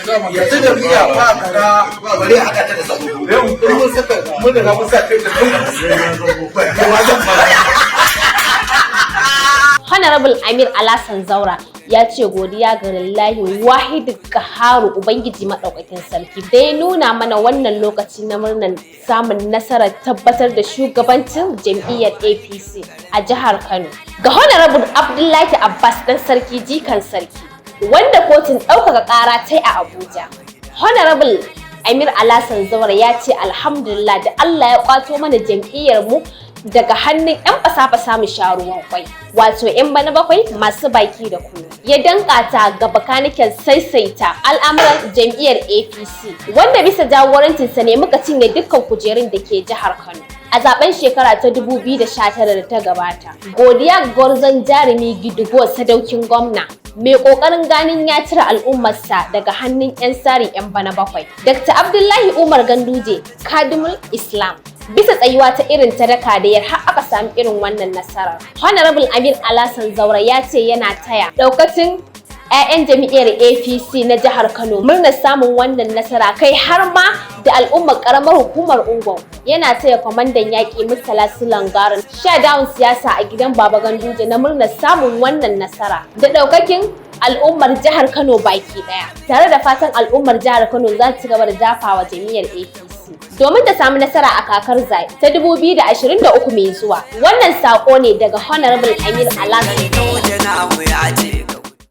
Yanzu jam'iyya ba kara bare a haɗa ta da sabo. In mun saka, mun riga mun sa kai da zan fara. Honorable Amir Alhassan Zaura ya ce godiya ga lillahi wahidu kaharu, Ubangiji maɗaukakin sarki, da ya nuna mana wannan lokaci na murnar samun nasarar tabbatar da shugabancin jam'iyyar APC a jihar Kano ga Honorable Abdullahi Abbas dan sarki jikan sarki, wanda kotun ɗaukaka ƙara ta yi a Abuja. Honorable Amir Alhassan Zaura ya ce alhamdulillah da Allah ya kwato mana jam'iyyar mu daga hannun 'yan fasa-fasa mu sha ruwan kwai, wato 'yan bana bakwai masu baki da kunu, ya danka ta ga bakaniken saisaita al'amuran jam'iyyar APC, wanda bisa jagorancinsa ne muka cinye dukkan kujerun da ke jihar Kano a zaben shekara ta 2019 da ta gabata. Godiya ga gwarzon jarumi Gidigo Sadaukin gwamna mai kokarin ganin ya cire al'ummarsa daga hannun 'yan sari 'yan bana bakwai, Dr. Abdullahi Umar Ganduje Kadimul Islam, bisa tsayuwa ta irin ta daka da yar har aka sami irin wannan nasarar. Honorable Amir Alhassan Zaura ya ce yana taya daukacin 'ya'yan jam'iyyar APC na jihar Kano murnar samun wannan nasara, kai har ma da al'ummar karamar hukumar Ungwaggo. Yana taya kwamandan yaƙi Murtala Silan Garin sha dawun siyasa a gidan Baba Ganduje na murnar samun wannan nasara da ɗaukakin al'ummar jihar Kano baki ɗaya, tare da fatan al'ummar jihar Kano za su ci gaba da dafawa jam'iyyar APC domin ta samu nasara a kakar zaɓe ta 2023 mai zuwa. Wannan saƙo ne daga Honorable Amir Alhassan. Ganduje namu ya ce